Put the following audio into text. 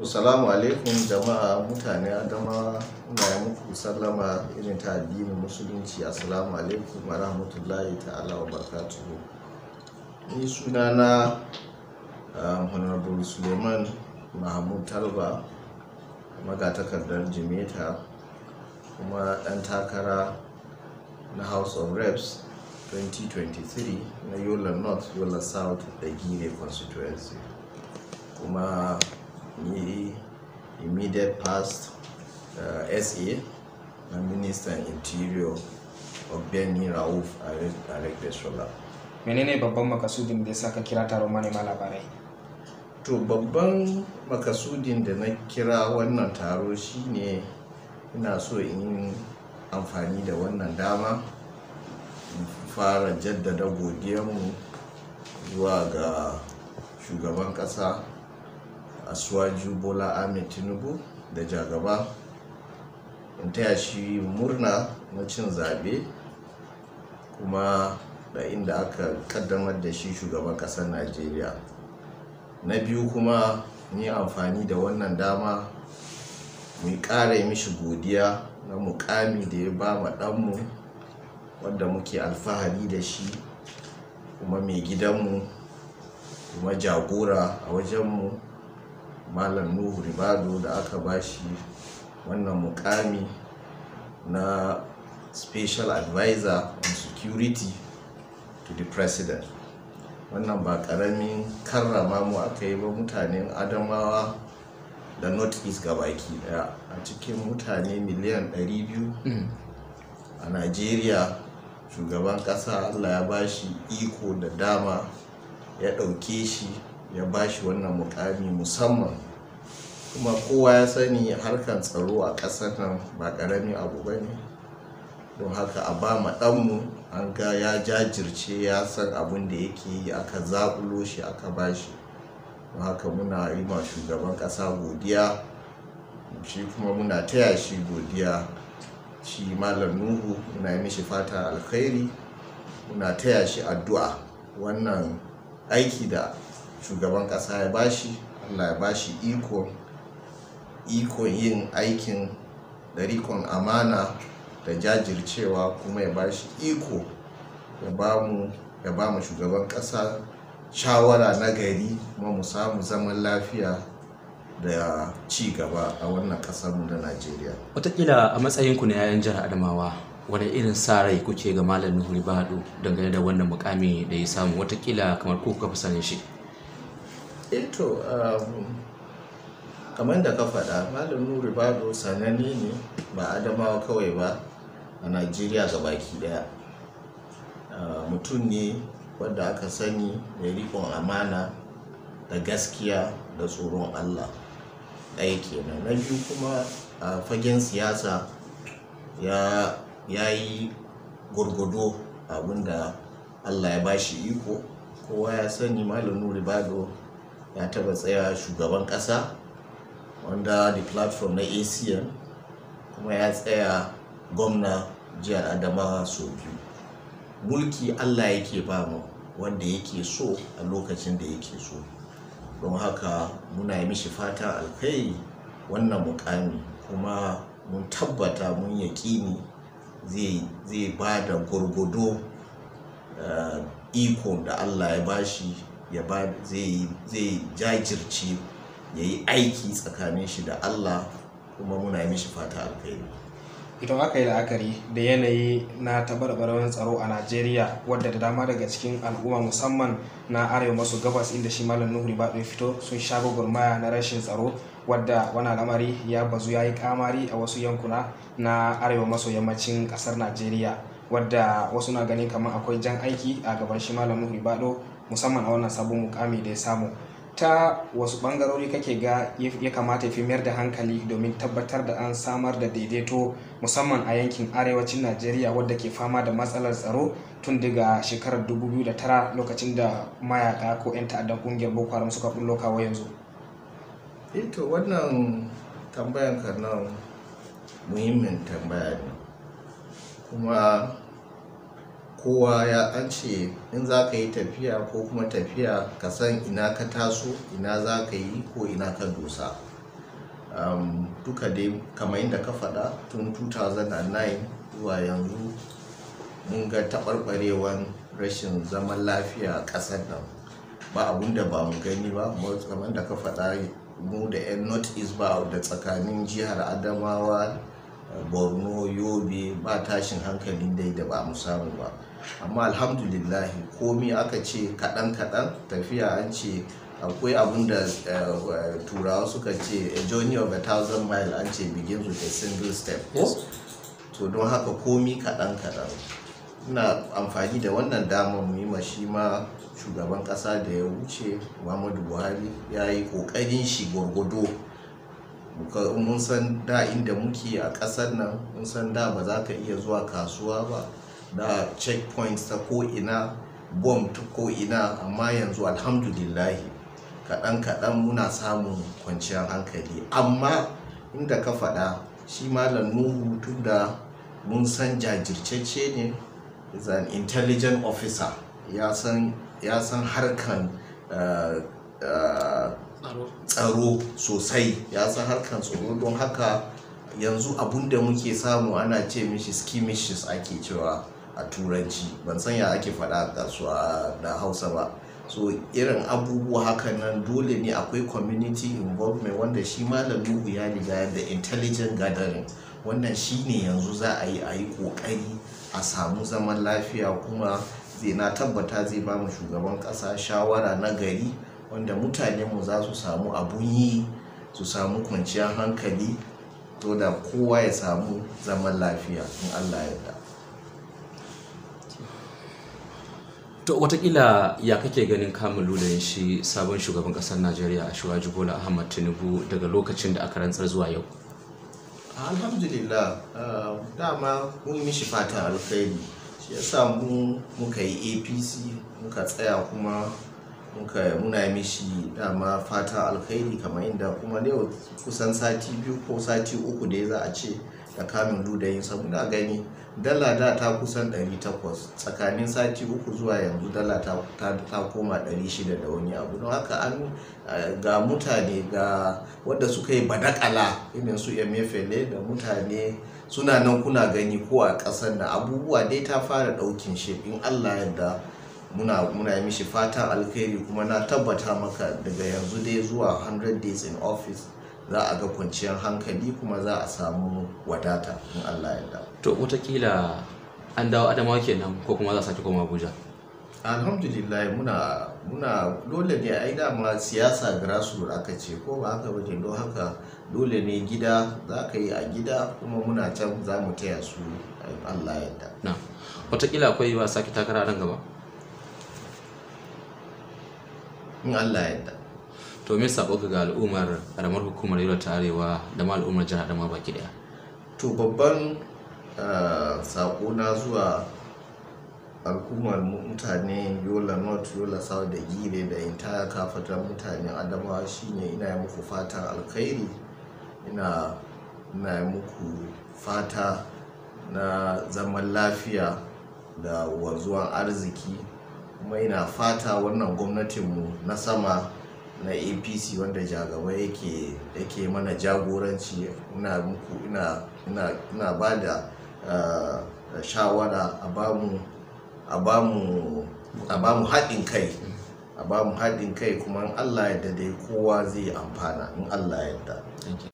Salamu alaikum jama'a mutane Adamawa, ina yi muku sallama irin ta addinin Musulunci. Assalamu alaikum wa rahmatullahi ta'ala wa barakatuhu. Ni sunana Honorable Suleiman Mahmud Talba, magatakardar Jimeta, kuma ɗan takara na House of Reps 2023 na Yola North, Yola South da Gire constituency. Kuma ni immediate past SA na Minister Interior Ogbeni Rauf Aregbesola. Menene babban makasudin da ya sa ka kira taron manema labarai? To, babban makasudin da na kira wannan taro shine ina so in yi amfani da wannan dama in fara jaddada godiyarmu zuwa ga shugaban ƙasa Asiwaju Bola Ahmed Tinubu da jagaba, in taya shi murna na cin zaɓe kuma da inda aka kaddamar da shi shugaban ƙasar Najeriya. Na biyu kuma, ni amfani da wannan dama mu ƙara yi mishi godiya na mukami da ya ba ma ɗanmu wanda muke alfahari da shi, kuma mai gidanmu, kuma jagora a wajenmu, Malam Nuhu Ribadu, da aka ba shi wannan mukami na Special Advisor on Security to the President. Wannan ba ƙaramin karrama mu aka yi ba, mutanen Adamawa da North East gabaki daya. A cikin mutane miliyan 200 a Najeriya, shugaban ƙasa Allah ya bashi iko da dama, ya ɗauke shi ya bashi wannan mukami musamman. Kuma kowa ya sani harkar tsaro a ƙasar nan ba ƙaramin abu ba ne. Don haka a ba ma ɗanmu, an ga ya jajirce, ya san abin da yake yi, aka zaƙulo shi aka bashi. Don haka muna yi ma shugaban ƙasa godiya, shi kuma muna taya shi godiya. Shi Malam Nuhu, muna yi mishi fata alkhairi, muna taya shi addu'a. Wannan aiki da shugaban ƙasa ya bashi, Allah ya bashi iko yin aikin da rikon amana da jajircewa, kuma ya bashi iko ya ba mu shugaban ƙasa shawara na gari, kuma mu samu zaman lafiya da ci gaba a wannan ƙasarmu da Najeriya. Wataƙila a matsayinku na 'ya'yan jihar Adamawa, wani irin sa rai kuke ga Malam Nuhu Ribadu dangane da wannan mukami da ya samu, watakila kamar ko kuka fi sanin shi? Eh to, kamar da ka faɗa, Malam Nuhu Ribadu sananne ne, ba Adamawa kawai ba, a Najeriya gabaki ɗaya. Mutum ne wanda aka sani da riƙon amana da gaskiya da tsoron Allah. Ɗaya kenan. Na biyu kuma, a fagen siyasa ya yi gwargwado abin da Allah ya bashi iko. Kowa ya sani Malam Nuhu Ribadu ya taɓa tsaya shugaban ƙasa wanda the platform na ACN, kuma ya tsaya gwamna jihar Adamawa sau biyu. Mulki Allah yake ba mu wanda yake so a lokacin da yake so. Don haka muna yi mishi fatan alkhairi wannan mukami, kuma mun tabbata, mun yaƙini zai ba da gwargwado iko da Allah ya bashi, ya ba zai jajirce ya yi aiki tsakanin shi da Allah, kuma muna yi mishi fata alkhairi. Idan aka yi la'akari da yanayi na taɓarɓarewar tsaro a Najeriya, wadda da dama daga cikin al'umma, musamman na arewa maso gabas inda shi Malam Nuhu Ribadu ya fito, sun sha gwagwarmaya na rashin tsaro, wadda wani al'amari ya bazu, ya yi kamari a wasu yankuna na arewa maso yammacin ƙasar Najeriya, wadda wasu na ganin kamar akwai jan aiki a gaban shi Malam Nuhu Ribadu, musamman a wannan sabon mukami da ya samu, ta wasu bangarori kake ga ya kamata ya fi mayar da hankali domin tabbatar da an samar da daidaito, musamman a yankin arewacin Najeriya wadda ke fama da matsalar tsaro tun daga shekarar 2009, lokacin da mayaka ko 'yan ta'addan kungiyar Boko Haram suka bullo, kawo yanzu? Eh to, wannan tambayan ka nan muhimmin tambaya ne. Kuma kowa ya an ce in za ka yi tafiya ko kuma tafiya, ka san ina ka taso, ina za ka yi ko ina ka dosa. Duka dai kamar yadda ka faɗa, tun 2009 zuwa yanzu mun ga taɓarɓarewan rashin zaman lafiya a ƙasar nan. Ba abun da ba mu gani ba. Kamar da ka faɗa, mu da 'yan North East, ba da tsakanin jihar Adamawa, Borno, Yobe, ba tashin hankalin dai da ba mu samu ba. Amma alhamdulillahi, komi aka ce kaɗan kaɗan tafiya. An ce akwai abun da Turawa suka ce, "A journey of 1,000 mile," an ce, "begins with a single step," ko? To don haka komi kaɗan kaɗan. Ina amfani da wannan damar mu yi ma shi ma shugaban ƙasa da ya wuce, Muhammadu Buhari, ya yi ƙoƙarin shi gwargwado. Mun san da inda muke a ƙasar nan, mun san da ba za ka iya zuwa kasuwa ba, da checkpoints ta ko'ina, bomb ta ko'ina. Amma yanzu alhamdulillahi, kaɗan kaɗan muna samun kwanciyar hankali. Amma inda ka faɗa, shi Malam Nuhu, tunda mun san jajirtacce ne, is an intelligent officer, ya san harkan tsaro sosai, ya san harkan tsaro. Don haka yanzu abun da muke samu ana ce mishi skirmishes ake cewa a Turanci, ban san ya ake faɗa a kasuwa da Hausa ba. So irin abubuwa hakan nan, dole ne akwai community involvement, wanda shi Malam Nuhu ya riga da intelligent gathering. Wannan shine yanzu za a yi kokari a samu zaman lafiya. Kuma zai, na tabbata zai ba mu shugaban kasa shawara na gari, wanda mutanenmu za su samu abun yi, su samu kwanciyar hankali, to da kowa ya samu zaman lafiya in Allah yarda. To watakila ya kake ganin kamun ludayin shi sabon shugaban kasar Najeriya, Asiwaju Bola Ahmad Tinubu, daga lokacin da aka rantsar zuwa yau? Alhamdulillah, dama mun mishi fatan alkhairi. Shi yasa mu muka yi APC, muka tsaya, kuma muna mishi dama fatan alkhairi. Kamar inda kuma yau kusan sati 2 ko sati 3 da za a ce da kamun ludayinsa, muna gani dala da ta kusan 800, tsakanin sati 3 zuwa yanzu dala ta koma 600 da wani abu. Don haka an ga mutane, ga wadda suka yi badakala irin su Emefiele da mutane suna nan, kuna gani ko a ƙasar na abubuwa dai ta fara ɗaukin shape. In Allah yadda, muna yi mishi fatan alkhairi. Kuma na tabbata maka, daga yanzu dai zuwa 100 days in office, za a ga kwanciyar hankali kuma za a samu wadata in Allah yarda. To watakila an dawo Adamawa kenan, ko kuma za a sake koma Abuja? Alhamdulillah, muna dole ne ai, dama siyasa grassroots aka ce, ko ba haka ba? Don haka dole ne gida za ka yi a gida, kuma muna can za mu taya su in Allah yarda. Na watakila akwai ba sake takara nan gaba? In Allah yarda. To me sako ka ga al'ummar karamar hukumar Yola ta Arewa da ma al'ummar jihar Adamawa baki daya? To babban sako na zuwa al'ummar mutane Yola North, Yola South da Gire da entire kafatan mutanen Adamawa shine, ina yi muku fatan alkhairi, ina yi muku fata na zaman lafiya da wanzuwan arziki. Kuma ina fata wannan gwamnatinmu na sama na APC, wanda jagaba yake mana jagoranci, ina muku ina ba da shawara a bamu haɗin kai, a bamu haɗin kai. Kuma in Allah yarda dai, kowa zai amfana in Allah yarda. Thank you.